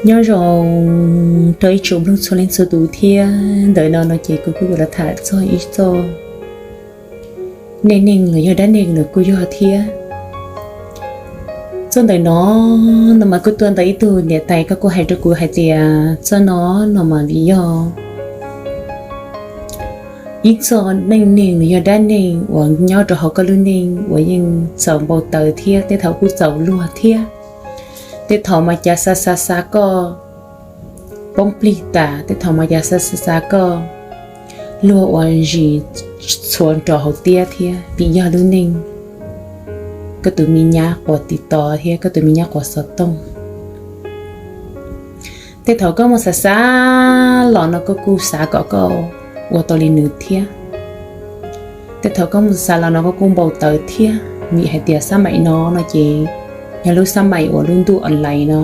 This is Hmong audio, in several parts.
Nyob zoo rau ib tsoom mloog txhua leej txhua tus thiab. Ntawm no no ces kuv kuj yuav los tham txog ib txoj neej neeg los yog dab neeg los kuj yog thiab. Txoj ntawm no, no mas kuj tuaj ntawm ib tug niam tais, koj kuj hais rau kuv hais tias txoj no, no mas vim yog ib txoj neej neeg los yog dab neeg uas nyob rau hauv koj lub neej uas yeej txaus npau taws thiab tej thaum kuj txaus luag thiab. Tej thaum mas cas xav xav xav koj poob plig tas, tej thaum mas cas xav xav xav koj luag ua zis txhua nrho hauv tiab thiab vim yog lub neej koj tus me nyab quas tiv tos thiab koj tus me nyab quas xov tooj. Tej thaum koj mus xav xav los no koj kuj xav kom koj ua tau li nws thiab. Tej thaum koj mus xav xav los no koj kuj npau taws thiab, vim hais tias xab maim no no ces yog lub xab maim uas lub ntuj online no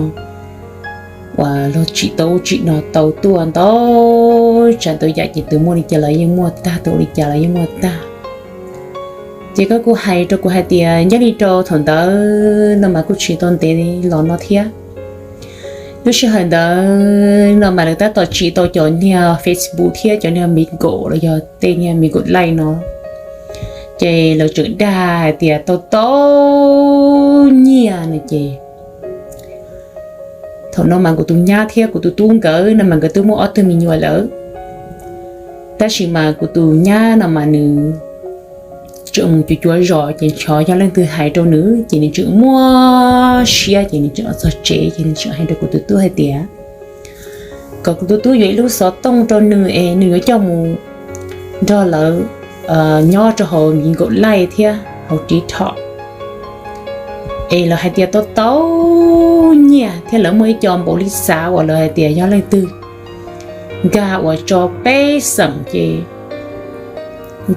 uas luag tsim tau tsim no tau tuaj ntau tsav ntau yam ces tus muaj li cas los yeej muaj tag, tus ua li cas los yeej muaj tag. Ces koj kuj hais rau kuv hais tias nyob li rau thaum ntawd no mas kuj tsis tau ntev los no thiab. Lub sij hawm ntawd no mas lawv tab tom tsim tau cov niag Facebook thiab cov niag Migo los yog tej niag Migo Lite no, ces lawv tseem dag hais tias tau tau nyiaj no ces thaum no mas kuv tus nyab thiab kuv tus tub nkawd no mas nkawd twb muaj ob tug me nyuam lawm. Tab sis mas kuv tus nyab no mas nws tseem mus cuav cuav zos ces ntshe yog leej twg hais rau nws ces nws tseem muaj siab ces nws tseem los txog tsev ces nws tseem hais rau kuv tus tub hais tias kom kuv tus tub yuav ib lub xov tooj rau nws es nws yuav coj mus nrog lawv nyob rau hauv Migo Lite thiab hauv TikTok. Es lawv hais tias tau tau nyiaj thiab lawv muaj ib co npaum li xav uas lawv hais tias yog leej twg nkag uas tso peb xeem ces,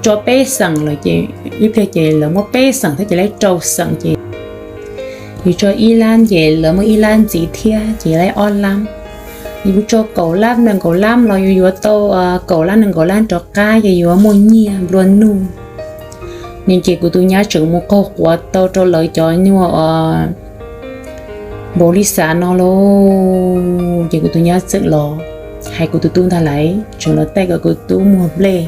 tso peb xeem lawm ces ib pliag ces lawv muab peb xeem thiab ces lawv rau xeem ces yus tso ib lab ces lawv muab ib lab ntxiv thiab ces lawv ob lab. Yus tso kaum lab nees nkaum lab los yus yuav tau kaum lab nees nkaum lab rov qab ces yuav muaj nyiaj nplua nuj. Ces kuv tus nyab tseem mus qaug quav tau rau lawv cov nyuag npaum li xav no lauj. Ces kuv tus nyab txawm los hais kuv tus tub ntag lauj, tseem los taij kom kuv tus tub muag nplej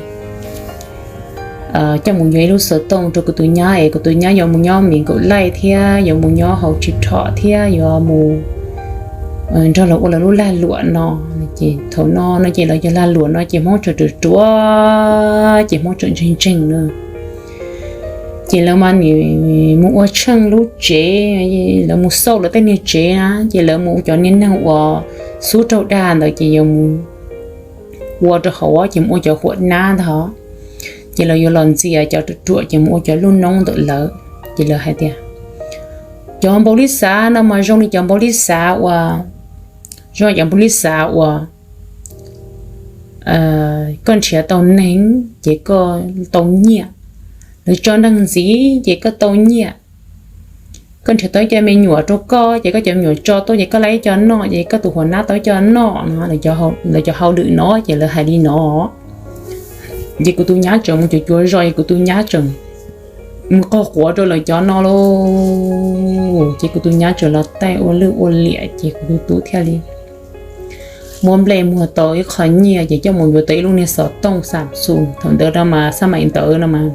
coj mus yuav ib lub xov tooj rau kuv tus nyab es kuv tus nyab yuav mus nyob Migo Lite thiab yuav mus nyob hauv TikTok thiab yuav mus nrog lawv ua lawv lub lag luam no. Ces thaum no no ces lawv cov lag luam no ces Hmoob tseem ruam ruam, ces Hmoob tseem ntseeg ntseeg na. Ces lawv mas nim mus ua tsheej lub tsev, lawv mus xauj lawv tej niag tsev na, ces lawv mus ua cov niag neeg uas xub raug dag ntawd ces yuav mus ua rau hauv ces mus ua cov huam nab ntag. Ces lawv yuav los ntxias cov ruam ruam ces mus ua cov lub noob ntawm lawv. Ces lawv hais tias cov npaum li xav no mas zoo li cov npaum li xav uas, zoo li cov npaum li xav uas koj nrhiav tau neeg ces koj tau nyiaj, lawv tso neeg ntxiv ces koj tau nyiaj. Koj nrhiav tau ib co me nyuam rau koj ces koj cov me nyuam tso tuaj ces koj laib ib co noj ces koj tus huam nab tau ib co noj no. Lawv cov hauj lwm no ces lawv hais li no. Ces kuv tus nyab tseem mus cuav cuav zos es kuv tus nyab tseem mus qaug quav rau lawv cov no lauj. Ces kuv tus nyab tseem los taij ua lwj ua liam ces kuv tus tub thiaj li muab nplej muag tau ib qho nyiaj ces coj mus yuav tau ib lub niag xov tooj Samsung. Thaum ntawd no mas xab maim ntawd no mas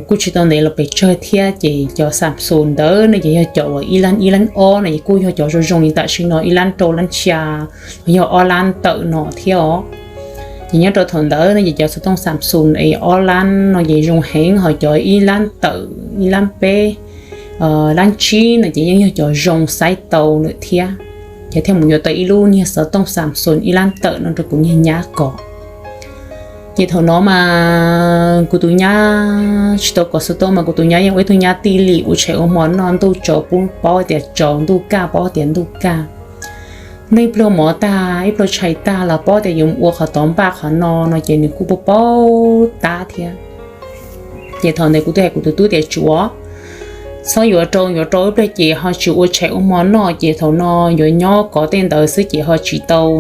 kuj tsis tau ntev los pes tsawg thiab ces cov Samsung ntawd no ces yog cov uas ib lab ib lab ob no ces kuj yog cov zoo zoo li tam sim no ib lab rau lab xya los yog ob lab tawm no thiab os. Ces nyob rau thaum ntawd no ces cov xov tooj Samsung es ob lab no ces zoo heev, ho cov ib lab tawm ib lab peb lab tsib no ces yeej yog cov zoo xaiv tau lawm thiab. Ces thiaj mus yuav tau ib lub niag xov tooj Samsung ib lab tawm no rau kuv niag nyab kov. Ces thaum no mas kuv tus nyab tsis tau kov xov tooj mas kuv tus nyab yeej ua ib tug nyab tij lim ua tshais ua hmo noj, ntuj tsaus pub paub tias tsaus, ntuj kaj paub tias ntuj kaj. Noj ib pluag mov tag ib pluag tshais tag los paub tias yuav mus ua qhov tod npaj qhov no no ces nws kuj paub paub tab thiab. Ces thaum ntawd kuv twb hais kuv tus tub tias tsuav, txhob yuav rau, yuav rau ib pliag ces ho tsis ua tshais ua hmo noj ces thaum no yuav nyob kov tej ntawd xwb ces ho tsis tau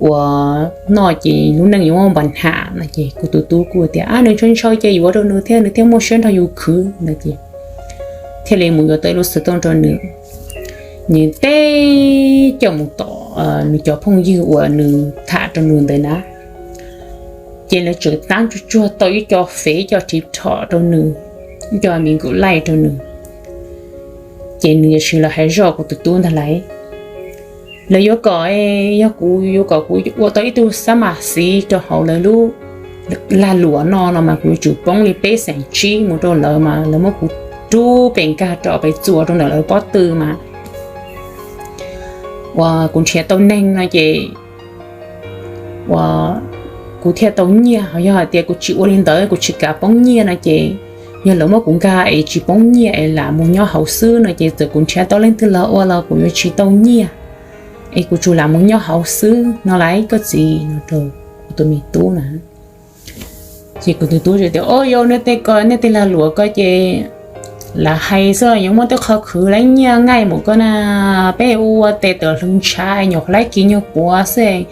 uas noj ces lub neej yuav muaj npa nham no ces kuv tus tub kuj tias ab nws ntshaw ntshaw ces yuav rau nws thiab nws thiaj muaj siab nrog yus khwv no ces thiaj li mus yuav tau ib lub xov tooj rau nws. nws teb coj mus tom nws cov phooj ywg uas nws tham rau nws ntawd na. Ces lawv tseem tab tsuag tsuag tau ib co fev ib co rhiv rhom rau nws, ib co mi nkaum laij rau nws. Ces nws yuav tsis los hais zoj kuv tus tub ntag lauj. Lawv yuav kom, yog kuv yuav kom kuv ua tau ib tug xab mas xiv rau hauv lawv lub lag luam no no mas kuv yuav tsum poob li peb xeem tsib mus rau lawv mas lawv muab kuv rub pes nkag rau pes txuas rau ntawm lawv pob tw mas uas kuv nrhiav tau neeg no ces uas kuv thiaj tau nyiaj. Yog hais tias kuv tsis ua li ntawd, kuv tsis kav poob nyiaj no ces yog lawv muab kuv nkag es tsis poob nyiaj es lam mus nyob hauv xwb no ces txawm kuv nrhiav tau leej twg los ua los kuv yuav tsis tau nyiaj, es kuv tsuas lam mus nyob hauv xwb no lauj koj txiv, no rau kuv tus me tub na. Ces kuv tus tub tias, o yog nej tej ko, nej tej lag luam ko ces lam hais xwb, yuav muab tej qho khwv lab nyiaj nqaij mus ko na, peb ua ua tes tawm hlo ntshav nyuam qhuav lab kis nyuag puav xwb,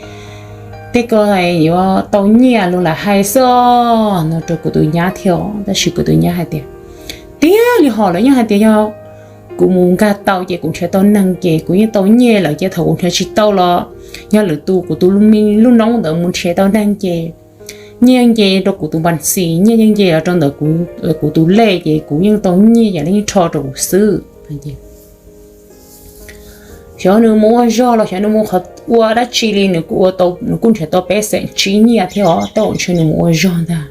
tej ko yuav tau nyiaj los lam hais xwb, no rau kuv tus nyab thiab. Tab sis kuv tus nyab hais tias, tiag li hos lawv yeej hais tias yog kuv mus nkag tau ces kuv nrhiav tau neeg ces kuv yeej tau nyiaj lawm ces thaum kuv nrhiav tsis tau los yog lwm tus kuv tus me lub noob ntawd mus nrhiav tau neeg ces nyiaj yeej nce rau kuv tus npas xis, nyiaj yeej nce los rau ntawm kuv tus lej ces kuv yeej tau nyiaj yam li yeej rho rau kuv xwb. Xyov nws mus ua zog los xyov nws mus qhov ua dab tsi li, nws kuj ua tau, nws kuj nrhiav tau peb xeem tsib nyiaj thiab os, tej zaum ntshe nws mus ua zog ntag.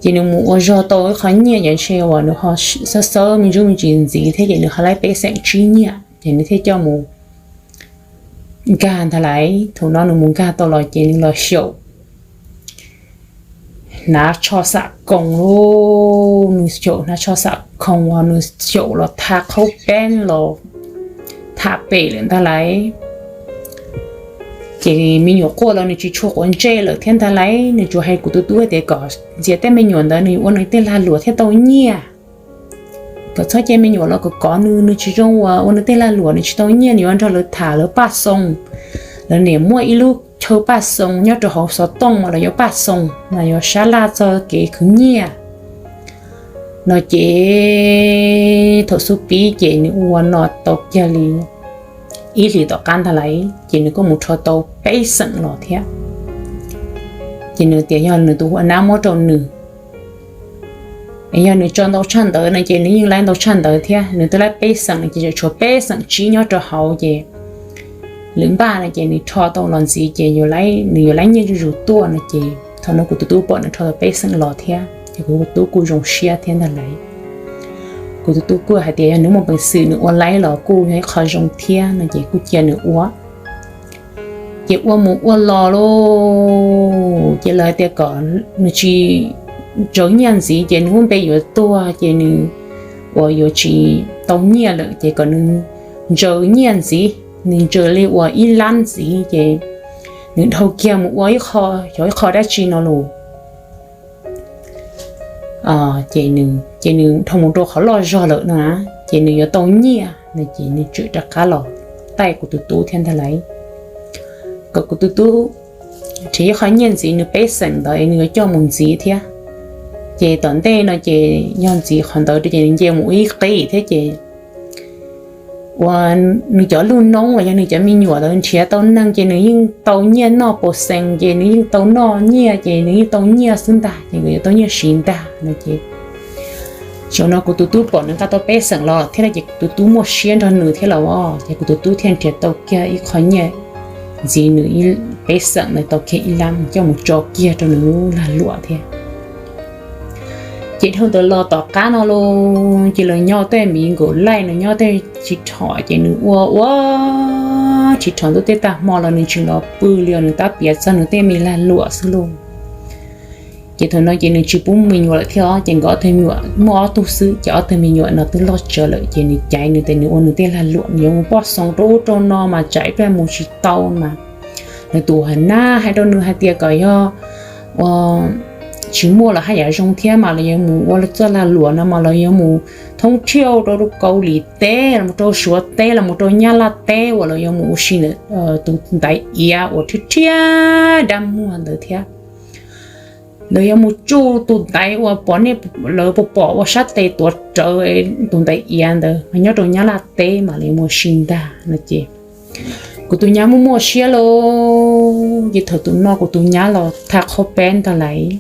Ces nws mus ua zog tau ib qho nyiaj ces ntshe uas nws ho xawb xawb me ntsuj me ntsis ntxiv thiab ces nws ho laib peb xeem tsib nyiaj ces nws thiaj coj mus nkag ntag lauj. Thaum no nws mus nkag tau los ces nws los xyaum hnav tsho xam koos lauj, nws xyaum hnav tsho xam koos uas nws xyaum los tha qhaub peeb los tham pem lawm ntag lauj. Ces me nyuam quaj los nws tsis tshua quav ntsej lawm thiab ntag lauj. Nws tsuas hais kuv tus tub hais tias kom ntxias tej me nyuam ntawd nws yuav ua nws tej lag luam thiaj tau nyiaj. Kom txhob cia me nyuam los kom kov nws, nws tsis zoo uas ua nws tej lag luam nws tsis tau nyiaj, nws yuav nrog lawv tham lawv paj xoo. Lawv niam muaj ib lub chaw paj xoo nyob rau hauv xov tooj mas lawv yuav paj xoo mas yuav sab laj txog kev khwv nyiaj no ces thaum xub pib ces nws ua no tau kiag li ib hlis tom qab ntag lauj ces nws kuj mus rho tau peb xeem los thiab. Ces nws tias yog nws tus ua nab muab rau nws, yog nws tso ntau tshaj ntawd no ces nws yeej laib ntau tshaj ntawd thiab. Nws twb laib peb xeem no ces tseem tshuav peb xeem tsib nyob rau hauv ces lwm npaj no ces nws rho tau los ntxiv ces nws yuav laib nyiaj zuj zus tuaj no ces thaum no kuv tus tub pom nws rho tau peb xeem los thiab ces kuv tus tub kuj zoo siab thiab ntag lauj. Kuv tus tub kuj hais tias yog nws muaj peev xwm nws ua laib los kuj yog ib qho zoo thiab no ces kuj cia nws ua. Ces ua mus ua los lauj ces lawv hais tias kom nws tsis ntsaws nyiaj ntxiv ces nws lub npe yuav tuag ces nws uas yuav tsis tau nyiaj lawm ces kom nws ntsaws nyiaj ntxiv, nws ntsaws li uas ib lab ntxiv ces nws dhau kiag mus ua ib qho, xyov ib qho dab tsi no lauj. Ces nws dhau mus rau qhov loj zog lawm no na ces nws yuav tau nyiaj no ces nws tseem rov qab los taij kuv tus tub thiab ntag lauj, kom kuv tus tub nrhiav ib qho nyiaj ntxiv nws peb xeem ntawd nws yuav coj mus ntxiv thiab. Ces tom ntej no ces yog ntxiv qhov ntawd ces nws nce mus ib qib thiab ces uas nws cov lub noob los yog nws cov me nyuam lawv nrhiav tau neeg ces nws yeej tau nyiaj noj pos xees ces nws yeej tau noj nyiaj ces nws yeej tau nyiaj xwb ntag ces nkawd yuav tau nyiaj siv ntag no ces zaum no kuv tus tub pom nws nqa tau peb xeem los thiab no ces kuv tus tub muaj siab nrog nws thiab los ces kuv tus tub thiaj nrhiav tau kiag ib qho nyiaj ntxiv nws peb xeem ntawd tau kiag ib lab coj mus tso kiag rau nws lub lag luam thiab. Ces dhau ntawd los tom qab no lauj ces lawv nyob tej miv nkaum laij, nws nyob tej ris rhom ces nws ua ua ris rhom ntuj tej tag hmo los nws tsis los pw li os, nws tab piav txog nws tej me lag luam xwb lauj. Ces thaum no ces nws tsis pub me nyuam lawm thiab os, ces nkawd ob tug me nyuam muaj ob tug xwb ces ob tug me nyuam no twb loj tsawv lawm ces nws caiv nws tias nws ua nws tej lag luam nws yuav mus poj xoo rau ub rau no mas tsam ib pliag mus tsis tau mas nws tus hais nab hais rau nws hais tias kom yog ua tsis muaj los haj yam zoo thiab mas los yuav mus ua txoj lag luam no mas los yuav mus thoob thiaj rau Kaus Lim teb los rau Suav teb los rau Nyab Laj teb uas los yuav mus ua si ntawm tus ntaiv iav uas rhiab rhiab dab muag ntawd thiab. lawv yuav mus tsuj tus ntaiv uas pom nej, lawv pom ua sab tes tuav rawv tus ntaiv iav ntawd mas nyob rau Nyab Laj teb mas lawv mus ua si ntag no ces kuv tus nyab muaj muaj siab lauj. Ces thaum tus no kuv tus nyab los tha qhaub peb ntag lais,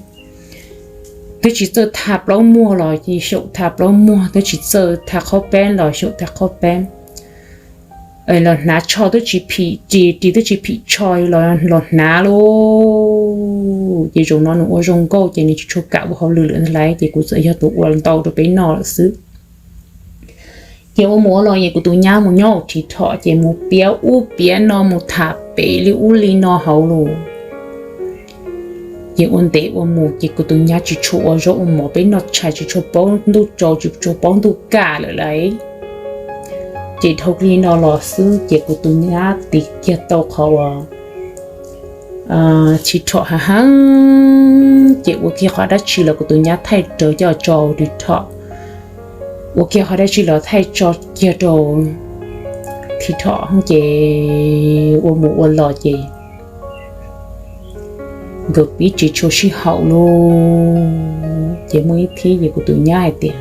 twb tsis txawj tha plaub muag los ces xyaum tha plaub muag, twb tsis txawj tha qhaub peb los xyaum tha qhaub peb. Los hnav tsho twb tsis phim ris, ris twb tsis phim tsho los, los hnav lauj. Ces zaum no nws ua zoo nkauj ces nws tsis tshua kam ua hauj lwm lawm ntag lais, ces kuv txawm yog tus ua ntau rau peb noj lawm xwb. Ces ua mus ua los es kuv tus nyab mus nyob hauv Thib Thom ces mus piav ub piav no mus tham pem li ub li no hauv lauj. Ces ua ntev ua mus ces kuv tus nyab tsis tshua ua zaub ua mov peb noj tshais, tsis tshua paub ntuj tsaus tsis tshua paub ntuj kaj lawm lais. Ces dhau li no los xwb ces kuv tus nyab tiv kiag tau qhov uas Thib Thom hav heev, ces ua kiag qhov dab tsi los kuv tus nyab thaij rawv coj tso Thib Thom, ua kiag qhov dab tsi los thaij tso kiag rau Thib Thom ces ua mus ua los ces nkawd pib tsis tshua sib haum lauj. Ces muaj ib thib ces kuv tus nyab hais tias,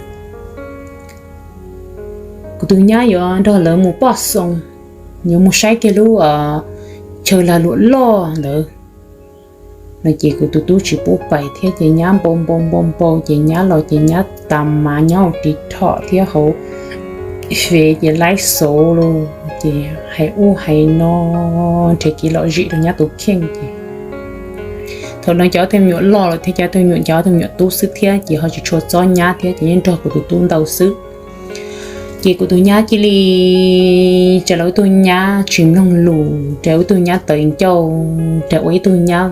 kuv tus nyab yuav nrog lawv mus poj xoo, yuav mus saib kiag lub chaw lag luam loj ntawd no ces kuv tus tub tsis pub pais thiab ces nyab npau npau npau npau ces nyab los ces nyab tas mas nyob hauv Thib Thom thiab hauv Fev ces laib xauv lauj, ces hais ub hais no nrhiav kev lom zem rau nyab tus kheej ces thaum no cov tus me nyuam loj lawm thiab cov tus me nyuam, cov tus me nyuam tub xwb thiab ces ho tsis tshua txob nyab thiab ces yeej nrog kuv tus tub ntau xwb. Ces kuv tus nyab cia li, cia li ua ib tug nyab tsis mloog lus, cia li ua ib tug nyab tawv ncauj, cia li ua ib tug nyab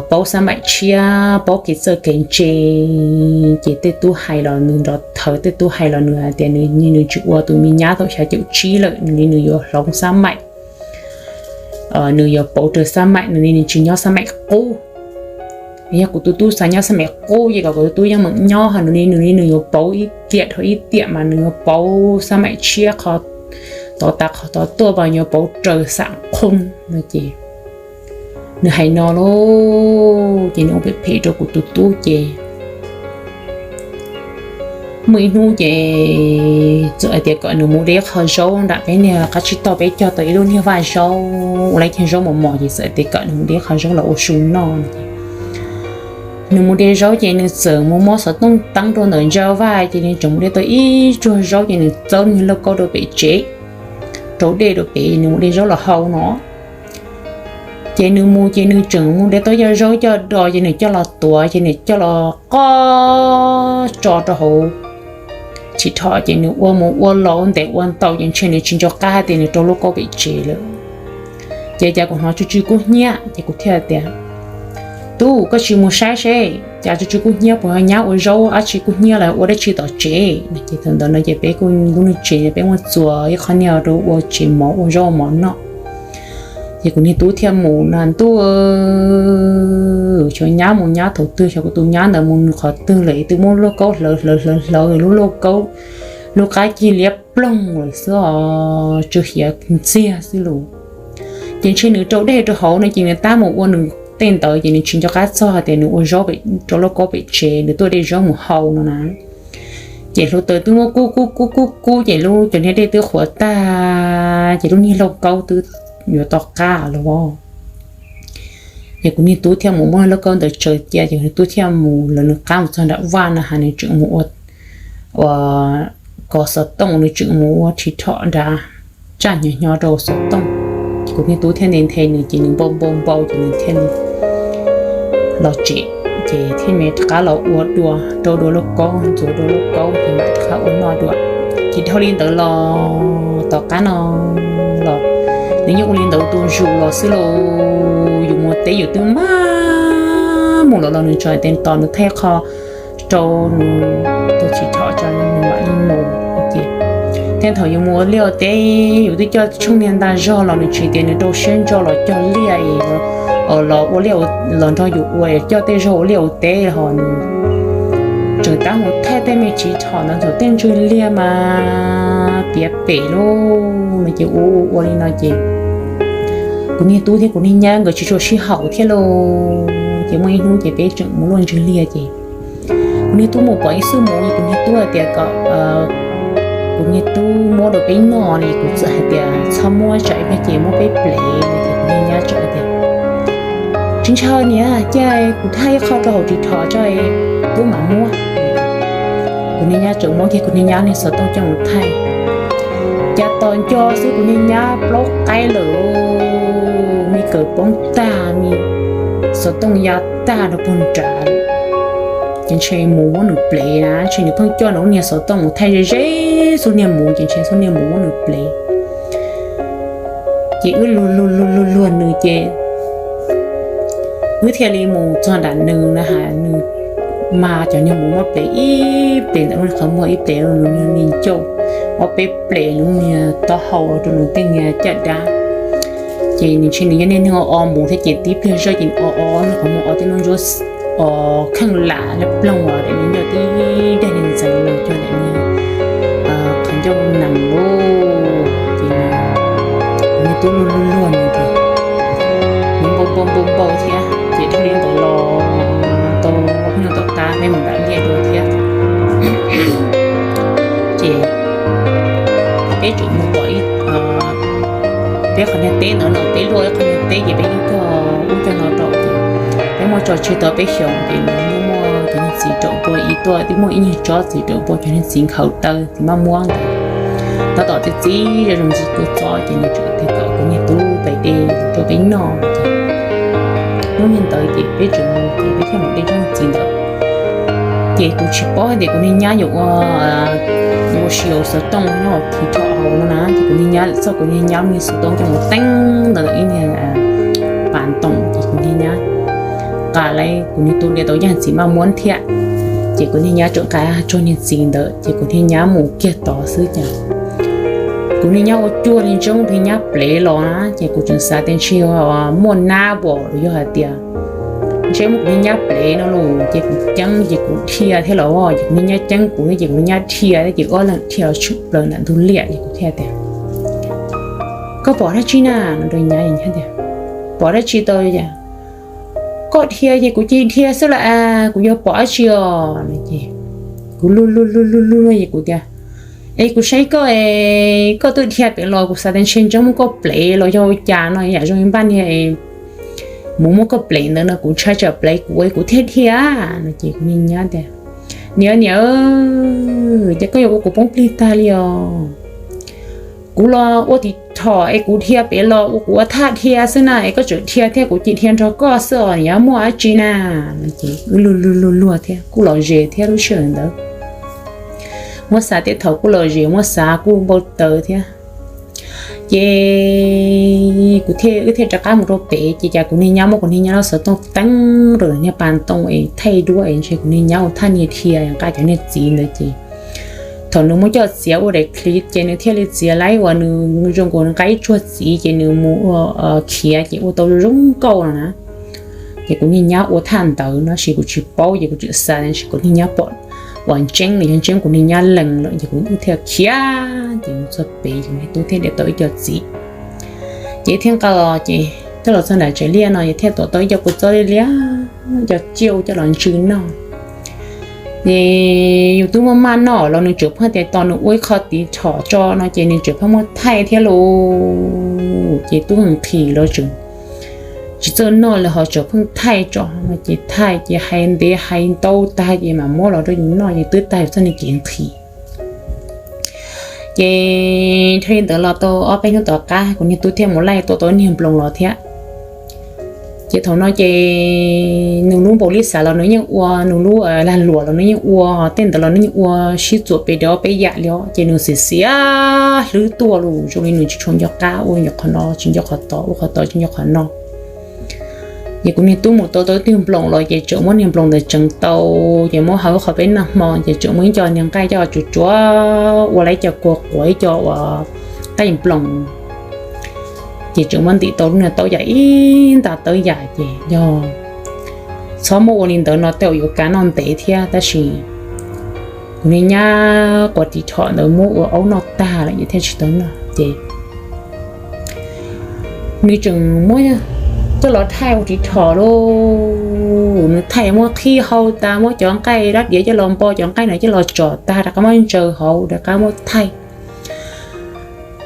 paub xab maim tshiab, paub kev txawj kev ntse. Ces tej tub hais los nws nrov thawv, tej tub hais los nws hais tias nws, nws tsis ua tus me nyab thaum xya caum tsib lawm, nws li nws yuav hloov xab maim, nws yuav pauv raws xab maim, nws li nws tsis nyob xab maim qub. Yog kuv tus tub xav nyob xab maim qub ces kom kuv tus tub yeej meem nyob, ho nws li nws li nws yuav pauv ib tiam dhau ib tiam mas nws yuav pauv xab maim tshiab qhov tod tas qhov tod tuaj mas yuav pauv raws xam qhoo no ces nws hais no lauj, ces nws ua phem phem rau kuv tus tub ces muaj ib hnub ces txawm hais tias kom nws mus de qho zaub nram peb niag qab tsib taug, peb cog tau ib lub niag vaj zaub ua lawv cog zaub mos mos ces txawm hais tias kom nws mus de qho zaub los ua su noj no ces nws mus de zaub ces nws txawm mus muab xov tooj teeb rau ntawm ntsa vaj ces nws tseem mus de tau ib tsuag zaub ces nws txawb niag lauj kaub rau pem tsev, rau dej rau pem, nws mus de zaub los hau no. Ces nws mus ces nws tseem mus de tau cov zaub coj do ces nws coj los tuav ces nws coj los qoj tso rau hauv Thib Thom ces nws ua mus ua los ntev ua ntau ces ntshe nws tsis nco qab hais tias nws rau lauj kaub pem tsev lawm. Ces cas kuv hnov tsw tsw kub hnyiab ces kuv thiaj tias, tub, koj sim mus saib seb cas tsw tsw kub hnyiab, puas yog nyab ua zaub dab tsi kub hnyiab los ua dab tsi tom tsev. Ces thaum ntawd no ces peb kuj lub niag tsev peb muab txuas ib qho niag rau ua tsev mov ua zaub ua mov noj. Ces kuv niag tub thiaj mus na, ntuj, xyov nyab mus nyab thaum twg, xyov kuv tus nyab ntawd mus nws qhov twg lawm, twb muab lauj kaub hlawv hlawv hlawv hlawv lub lauj kaub, lub qab cig liab ploog lawm xwb os, tsw hiav ntxiag xwb lauj. Ces ntshe nws rau dej rau hauv no ces nws tab mus ua nws tej ntawd ces nws tsis nco qab txog tias nws ua zaub rau lauj kaub pem tsev, nws tuaj de zaub mus hau no na. Ces hluav taws twb muab kub kub kub kub kub ces lub cov niag dej twb qhuav tag ces lub niag lauj kaub twb yuav to qab lawm. Ces kuv niag tub thiaj mus muab lauj kaub ntawd tsaws cia ces kuv niag tub thiaj mus lawv nws qab mus txog nram vaj no ha, nws tseem mus ua, ua kov xov tooj, nws tseem mus ua Thib Thom nrad, tsaj hnyo hnyo rau xov tooj. Ces kuv niag tub thiaj nthe nthe nws ces nws npau npau npau ces nws thiaj los tsev. Ces thiaj me rov qab los ua dua, rau dua lauj kaub, ntxuav dua lauj kaub ces mam rov qab ua noj dua. Ces dhau li ntawd los tom qab no los nws yeej ua li ntawd tus zus los xwb lauj. Yus mus teb yus twb mag mus los los nws tseem hais tias tos nws thaij qho rau nws tus Thib Thom tso nws mam li mus. Ces thiab thaum yus mus ua liaj ua teb yus twb coj tshooj niag ntaj zog los nws tsis tias nws rau siab ntso los cog liaj es los ua liaj, los nrog yus ua, coj tej zog ua liaj ua teb ho nws tseem tab mus thaij tej me Thib Thom ntawd ntxuav tej ntswg liaj mas piav pem lauj no ces ua ua ua li no ces kuv niag tub thiab kuv niag nyab nkawd tsis tshua sib haum thiab lauj. Ces muaj ib hnub ces peb tseem mus luaj ntswg liaj ces kuv niag tub mus pom ib xub mus, kuv niag tub hais tias kom kuv niag tub muab rau peb noj no, kuv txawm hais tias txhob muab, tsam ib pliag ces muab peb plev no. Ces kuv niag nyab txawm tias, tsis ntshai niam, cia kuv thaij ib qho rau hauv TikTok tso, tub mam muab. Kuv niag nyab txawm muab kiag kuv niag nyab niag xov tooj coj mus thaij. Cas tos nco xwb kuv niag nyab plaub qaib lawm, me kawm poob tag, me xov tooj ya tag rau puag nrad. Ces ntshe mus muab nws plev na, ntshe nws pheej coj nws lub niag xov tooj mus thaij ze ze xub niag mus, ces ntshe xub niag mus muab nws plev. Ces wb luag luag luag luag luag nws ces wb thiaj li mus txog nram nws na has, nws mas cov niag mus muab plev ib plev ntawm lub niag qhov muag, ib plev rau nws niag ncauj, ob peb plev nws niag taub hau rau nws tej niag caj dab. Ces nws ntshe nws yog niag neeg o o mus thiab ces tib pliag zoj ces nws o o nws qhov muag, o tej nub ntsuab, o kheej lam laj ploog uas daim niag ncauj tib daim niag ntxeev los cog daim niag qhov ncauj nees lauj. Ces kuv niag tub luag luag luag nws ces nws npau npau npau npau thiab ces dhau li ntawd los tau ob peb hnub tom qab peb mus nram liaj dua thiab. Ces peb tseem mus pom ib, peb qhov niag teb ntawd no, peb luaj ib qhov niag teb ces peb yeej cog ub cog no rau ces peb muaj tso tseg tau peb xyoos ces nws muaj cov niag txiv raum npua ib tuaj, twb muaj ib nyuag tsob txiv raum npua, cov niag txiv nkhaus taw txiv maj muab ntawd tab tom txiv txiv zoo zoo ntxiv kua txob ces nws tseem tig tom kuv niag tub pem de rau peb noj. Hnub niag ntawd ces peb tseem mus ces peb thiaj mus de tsob niag txiv ntawd. Ces kuv tsis paub hais tias kuv niag nyab yuav ua, ua si ua xov tooj nyob hauv TikTok hauv no na, ces kuv niag nyab txoj, kuv niag nyab lub niag xov tooj coj mus teeb ntawm ib niag pas ntoo ces kuv niag nyab nqa lawm kuv niag tub de tau ib tsob niag txiv maj muab thiab. Ces kuv niag nyab tseem nqa tsob niag txiv ntawd ces kuv niag nyab mus kiag tod xwb ces kuv niag nyab ua cuag li ntsoov kuv niag nyab plev los na, ces kuv tseem xav tias ntshe muaj nab pom los yog hais tias ntshe muab kuv niag nyab plev no los ces kuv ceeb ces kuv dhia thiab los ces kuv niag nyab ceeb kuv thiab ces kuv niag nyab dhia thiab ces ob leeg dhia los tshwm plaws nram ntug liaj ces kuv thiaj tias, koj pom dab tsi na? No rau nyab tias, pom dab tsi tau? Koj dhia ces kuv cia li dhia xwb las, kuv yuav pom dab tsi os? No ces kuv luag luag luag luag luag ces kuv tias, es kuv saib koj es koj twb dhia pem los kuv xav tias ntshe ntsoov muab koj plev los yog ua cas no, yam zoo li npaj niag mus muab koj plev ntawd no, kuv ntshai tsam plev kuv es kuv thiaj dhia. No ces kuv niag nyab tias, niam niam, ces koj yuav ua kuv poob plig tag li os. Kuv los ua TikTok es kuv dhia pem los ua kuv ua thaj dhia xwb na, es koj tseem dhia thiab kuv cia dhia nrog koj xwb os, niam, muaj dab tsi na? No ces wb luag luag luag luag thiab kuj los zes thiab lub sij hawm ntawd. Muab xav tej thaum kuj los zes, muab xav kuj npau taws thiab. Ces kuv thiaj, wb thiaj rov qab mus rau pem ces cas kuv niag nyab muab kuv niag nyab lub xov tooj teeb rau niag pas ntoo es thaij duab es ntshe kuv niag nyab ua thaj niag dhia nqa cov niag txiv ntawd ces thaum nws muab coj txiav ua daim clip ces nws thiaj li txiav laib uas nws zoo nkaus nws nqa ib tsuag txiv ces nws mus ua khiav ces ua tau zoo nkauj no na. Ces kuv niag nyab ua thaj ntawd no sis kuv tsis paub ces kuv tseem xav tias kuv niag nyab pom uas ntseeb nws yog ntseeb kuv niag nyab lees lawm ces kuv thiaj khiav ces mus txog pem ces kuv niag tub thiaj de tau ib co txiv. Ces thiaj nqa los ces coj los txog nram tsev liaj no ces thiaj tuav tau ib co kua txob liab liab, ib co ciaj coj los ntsw noj. Ces yus twb muaj maj noj los nws tseem pheej tias tos nws ua ib qho TikTok tso no ces nws tseem pheej muab thaij thiab lauj. Ces tub nqhis los tseem tsis txawj noj li ho tseem pheej thaij tso no ces thaij ces hais ntev hais ntau tag ces mam muab los rau yus noj ces twb tag yus txoj niag kev nqhis. Ces dhau li ntawd los tau ob peb hnub tom qab kuv niag tub thiaj mus laij tua tau niag nploos los thiab. Ces thaum no ces nws lub npaum li xav los nws yeej ua, nws lub lag luam los nws yeej ua, tej ntawd los nws yeej ua sib txuam pes dawb peb yam li os. Ces nws xiv xiav hlwb tuaj lus zoo li nws tsis tshua nco qab ua nyuam qhov no tsis nco qhov tod, ua qhov tod tsis nco qhov no. Ces kuv niag tub mus tua tau ib tug nploos los ces tseem muab niag nploos ntawd tseev tau, ces muab hau qhov peb noj hmo ces tseem muaj ib co niag nqaij coj tsuav tsuav ua lawm ib co kua quav ib co uas qaij nploos. Ces tseem muab ntim tau lub niag taub yam ib nta tawb yam ces yog txhob muab ua li ntawd no tej zaum yuav kav noj ntev thiab tab sis kuv niag nyab quav TikTok ntawd muab ua aub noj tag lawm ces thiaj tsis tau noj ces nws tseem muab coj los thaij ua ris thom lauj. Nws thaij muab qhib hau tas, muab cov nqaij dab diav coj los npo, cov nqaij ntawd coj los tsom tag rov qab muab ntsaws hauv rov qab muab thaij.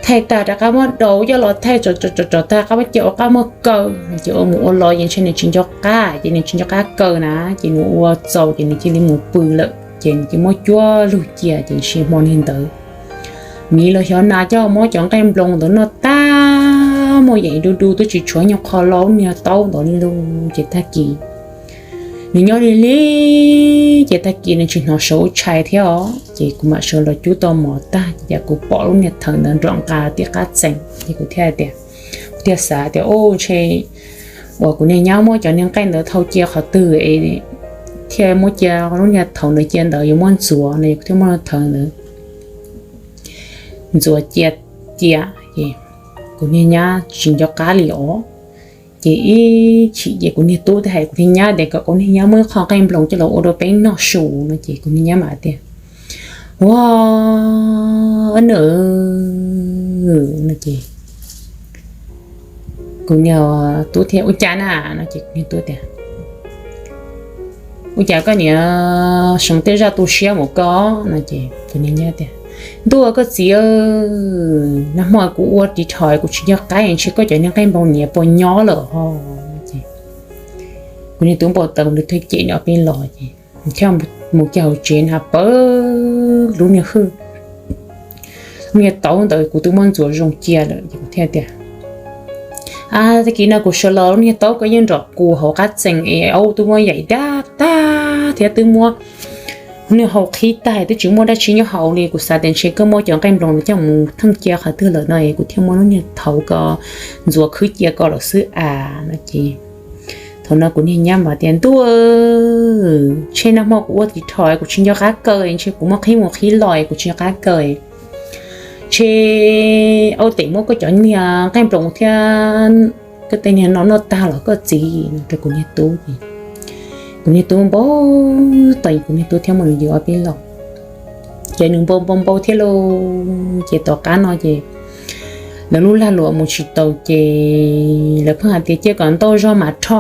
Thaij tag rov qab muab daus coj los thaij tsom tsom tsom tag rov qab muab cia ua qab muab kaw. Ces ua mus ua los ces ntshe nws tsis nco qab, ces nws tsis nco qab kaw na, ces nws ua txaus ces nws cia li mus pw lawm. Ces nws cia muab cuab lug cia ces ntshe hmo niag ntawd miv los xyov nas coj muab cov nqaij nploos ntawd noj tag, muaj yeem du du twb tsis tshuav nyuag qho loj niag taub ntawd li lauj. Ces tag kis nws nyob li li, ces tag kis nws tsis hnov sawv ua tshais thiab os, ces kuv mam sawv los cub tau mov tag ces kuv pom lub niag thawv ntawd nrom nqa tej qab txee, ces kuv thiaj tias, kuv thiaj xav tias, u, ntshe uas kuv niag nyab muab cov niag nqaij ntawd thau cia qhov twg es thiaj muab cia lub niag thawv ntawd cia ntawd yuav muab ntxuav no, kuv thiaj muab thawv ntawd ntxuav cia, cia, ces kuv niag nyab tsis nco qab li os. Ces ib chim ces kuv niag tub thiaj hais kuv niag nyab tias kom kuv niag nyab muab ib qho nqaij nploos coj los ua rau peb noj su no, ces kuv niag nyab mam tias, ua, nws, no ces kuv niag tub thiaj, ua cas na, no ces kuv niag tub tias, ua cas koj niam seev tej zaj tu siab mus koj, no ces kuv niag nyab tias, ntuj koj txiv, nag hmo kuv ua ris thom kuv tsis nco qab ntshe koj cov niag nqaij nploos niam puas nyob lawm ho, no ces kuv niag tub npau taws nws thiaj cem nws ob peb los ces thiaj mus kiag hauv tsev na pawv lub niag hwj, lub niag taub ntawd kuv twb muab ntxuav zoo cia lawm ces kuv thiaj tias, a, tag kis no kuv sawv los lub niag taub ko yeej nrom kuv hauv qab txee es aub twb muab yaim dab tag thiab twb muab lub niag hau qhib tag twb tsis muaj dab tsi nyob hauv li, kuv xav tias ntshe koj muab cov nqaij nploos ntawd coj mus theej cia qhov twg lawm no es kuv thiaj muab lub niag thawv ko ntxuav khwb cia ko lawm xwb a, no ces thaum no kuv niag nyab mam tias, ntuj, ntshe nag hmo kuv ua ris thom kuv tsis nco qab kaw, ntshe kuv muab qhib mus qhib los kuv tsis nco qab kaw, ntshe aub tes muab koj cov niag nqaij nploos thiab koj tej niag no noj tag los koj txiv, no rau kuv niag tub ces kuv niag tub npau taws, kuv niag tub thiaj muab nws yws ob peb los. Ces nws npau npau npau thiab lauj, ces tom qab no ces lawv lub lag luam mus tsis taus ces lawv pheej hais tias cia kom ntau zog mam rho.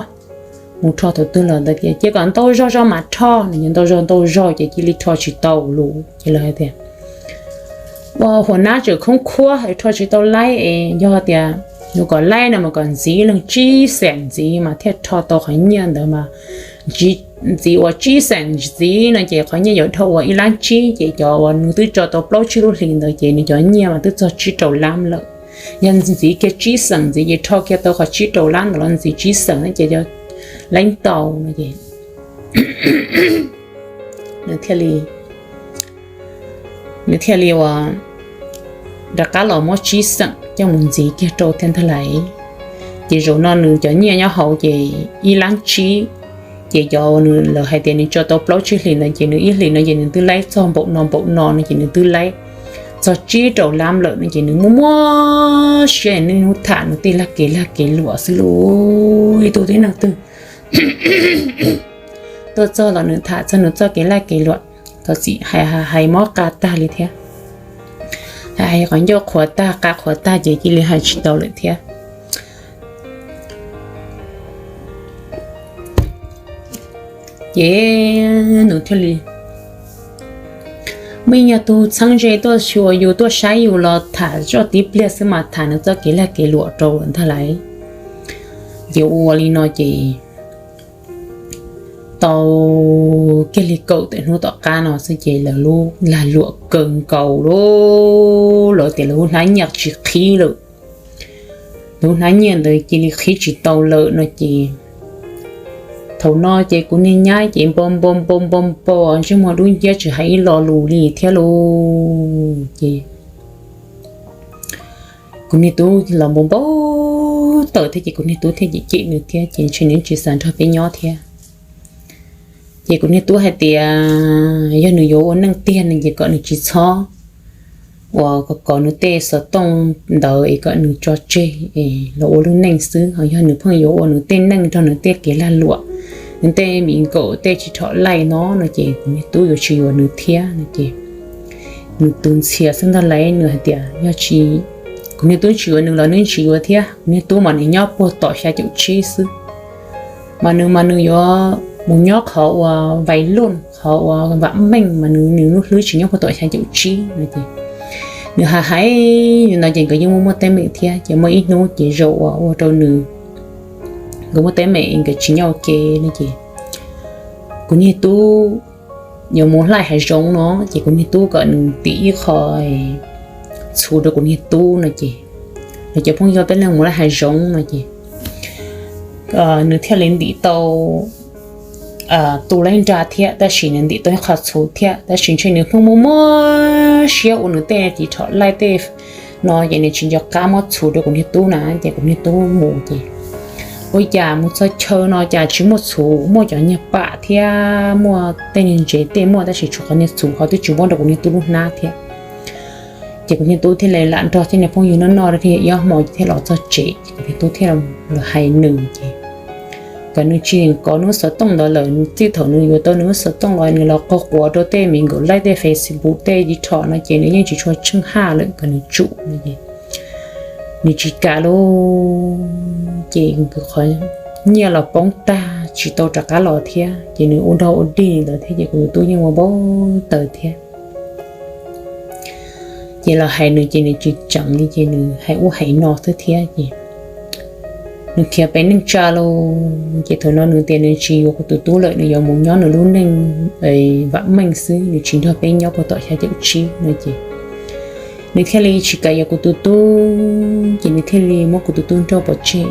Mus rho thaum twg los ntawd tias cia kom ntau zog zog mam rho, nws yog ntau zog ntau zog ces cia li rho tsis tau lus ces lawv hais tias ua huam nab tseem khoob khuab es rho tsis tau laib es yog tias yuav kom laib no mas kom ntxiv leej tsib xees ntxiv mas thiaj rho tau qhov nyiaj ntawd mas. Ntxiv uas tsib xees ntxiv no ces qhov nyiaj yuav dhau ua ib lab tsib ces cov uas nws twb tso tau plaub tsib lub hlis ntawd ces nws cov nyiaj mas twb txog tsib rau lab lawm. Yog ntxiv kiag tsib xees ntxiv ces rho kiag tau qhov tsib rau lab ntawd los ntxiv tsib xees no ces yog leej tau no ces nws thiaj li, nws thiaj li ua rov qab los muab tsib xeem coj mus ntxiv kiag rau thiab ntag lauj. Ces zaum no nws cov nyiaj nyob hauv ces ib lab tsib, ces cov uas nws, lawv hais tias nws tso tau plaub tsib hlis ntawd ces nws ib hlis no ces nws twb laib txog npaum no npaum no no ces nws twb laib txog tsib rau lab lawm no ces nws muaj muaj siab nws hnub tham nws tej lag kev lag kev luam xwb lauj. Ib tug tib neeg twg tuaj txog los nws tham txog nws txoj kev lag kev luam, thov txim hais hais mob qa tag li thiab, hais hais qhov ncauj qhuav tag qa qhuav tag ces cia li hais tsis tau lawm thiab. Ces nws thiaj li muaj ib nyuag tug txheeb ze tuaj xyuas yus tuaj saib yus los tham zoj tib pliag xwb mas tham nws txoj kev lag kev luam rau lawm ntag lauj. Ces ua li no ces tau kiag li kaum tawm hnub tom qab no xwb ces lawv lub lag luam kaw nkaus lauj, lawv tias lawv lub hnab nyiaj tsis qhib lawm. Lawv lub hnab nyiaj ntawd cia li qhib tsis tau lawm no ces thaum no ces kuv niag nyab ces npau npau npau npau npau ntsej muag dub nciab tsis hais ib lo lus li thiab lauj. Ces kuv niag tub los npau npau taws thiab ces kuv niag tub thiaj cem cem nws thiab ces ntshe nws tsis xav nrog peb nyob thiab. Ces kuv niag tub hais tias yog nws yuav ua neej tiag no ces kom nws tsis txhob uas kom nws tej xov tooj ntawd es kom nws tso tseg es los ua lub neej xwb, ho yog nws pheej yuav ua nws tej neej nrog nws tej kev lag luam, nws tej mi nkaum tej ris thom laij no no ces kuv niag tub yuav tsis yuav nws thiab no ces nws tus ntxhias xwb ntag lauj. Nws hais tias yog tsis Kuv niag tub tsis yuav nws los nws tsis yuav thiab, kuv niag tub mas nws nyob puag tom xya caum tsib xwb. Mas nws mas nws yuav mus nyob qhov uas Vais Luj, qhov uas Vam Meej, mas nws nws lub hlwb tsis nyob puag tom xya caum tsib no ces nws hais hais li no ces nkawd yeej muaj muaj teeb meem thiab. Ces muaj ib hnub ces zaum uas ua rau nws, nkawd muaj teeb meem nkawd tsis nyob ua ke no ces kuv niag tub yuav mus hlaij hav zoov no ces kuv niag tub kom nws tim ib qho txhuv rau kuv niag tub no ces, los cov phooj ywg peb leeg mus hlaij hav zoov no ces nws thiaj li ntim tau tu laib nra thiab, tab sis nws ntim tau ib qho txhuv thiab, tab sis ntshe nws pheej muaj muaj siab ua nws tej tiv thom laij tej no ces nws tsis nco qab muab txhuv rau kuv niag tub na. Ces kuv niag tub mus ces ua cas mus txog chaw no cas tsis muaj txhuv, muaj cov niag pam thiab muaj tej niag ntsev tej muaj, tab sis tshuav qhov niag txhuv ho twb tsis muab rau kuv niag tub lub hnab thiab. Ces kuv niag tub thiaj li lam nrog thiab niag phooj ywg noj noj thiab ib ob hmo ces thiaj los txog tsev ces kuv niag tub thiaj los hais nws ces kom nws tsis kov nws lub xov tooj ntawd lawm, txij thaum nws yuav tau nws lub xov tooj los nws los quaj quav rau tej me nkaum laij tej Facebook tej tiv thom no ces nws yeej tsis tshua tsheej haj lawm, kom nws tsum no ces nws tsis kam lauj. Ces qhov nyiaj los poob tag tsis tau rov qab los thiab ces nws ua nrog ua dig li ntawd thiab ces kuv tus tub yeej ua npau taws thiab. Ces los hais nws ces nws tsis tseev li ces nws hais ua hais no xwb thiab ces nws khiav pem neej tsa lauj. Ces thaum no nws tias nws tsis yuav kuv tus tub lawm, nws yuav mus nyob nws lub neej vam meej xwb, nws tsis nrog peb nyob puag tom xya caum tsib no ces nws thiaj li tsis kam yuav kuv tus tub ces nws thiaj li muab kuv tus tub nrauj pov tseg.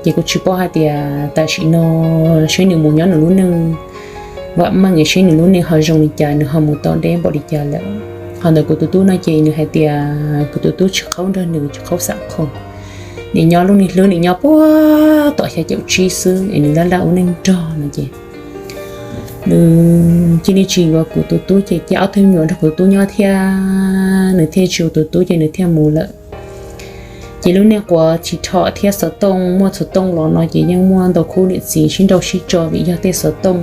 Ces kuv tsis paub hais tias tam sim no seb nws mus nyob nws lub neej vam meej es seb nws lub neej ho zoo li cas, nws ho mus tau deb npaum li cas lawm. Ho ntawm kuv tus tub no ces nws hais tias kuv tus tub tsis qhaub nrog nws, tsis qhaub xam khoom, nws nyob lub niag hlwb nws nyob puag tom xya caum tsib xwb es nws laj laj ua neej nrog no ces nws cia li tsis yuav kuv tus tub ces cia ob tug me nyuam nrog kuv tus tub nyob thiab, nws thiaj tsis yuav tus tub ces nws thiaj mus lawm. Ces lub neej quav tiv thom thiab xov tooj, muaj xov tooj los no ces yeej muaj ntau khub niam txiv sib nrauj sib tso vim yog tej xov tooj,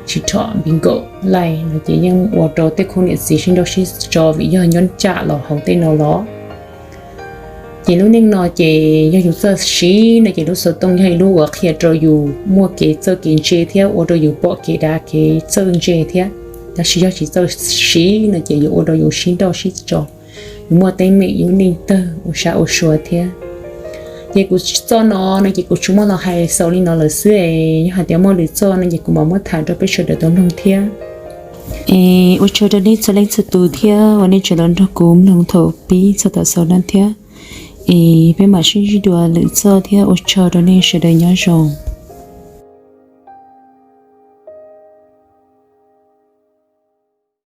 tiv thom, bingo, laij no ces yeej ua rau tej khub niam txiv sib nrauj sib tso vim yog nyob tsam los hauv tej no los. Ces lub neej no ces yog yus txawj siv no ces lub xov tooj yog ib lub uas qhia rau yus muaj kev txawj kev ntse thiab ua rau yus pom kev dav kev txawj ntse thiab. Tab sis yog tsis txawj siv no ces yuav ua rau yus sib nrauj sib tso, yus muaj teeb meem, yus lub neej tawg ua sab ua sua thiab. Ces kuv txoj no no ces kuv tsis muab los hais xaus li no lawm xwb es, yog hais tias muaj lwm txoj no ces kuv mam muab tham rau peb sawv daws tau mloog thiab. Es ua tsaug rau nej txhua leej txhua tus thiab uas nej tseem los nrog kuv mloog thaum pib txog thaum xaus no thiab. Es peb mam sib ntsib dua lwm txoj thiab, ua tsaug rau nej sawv daws, nyob zoo.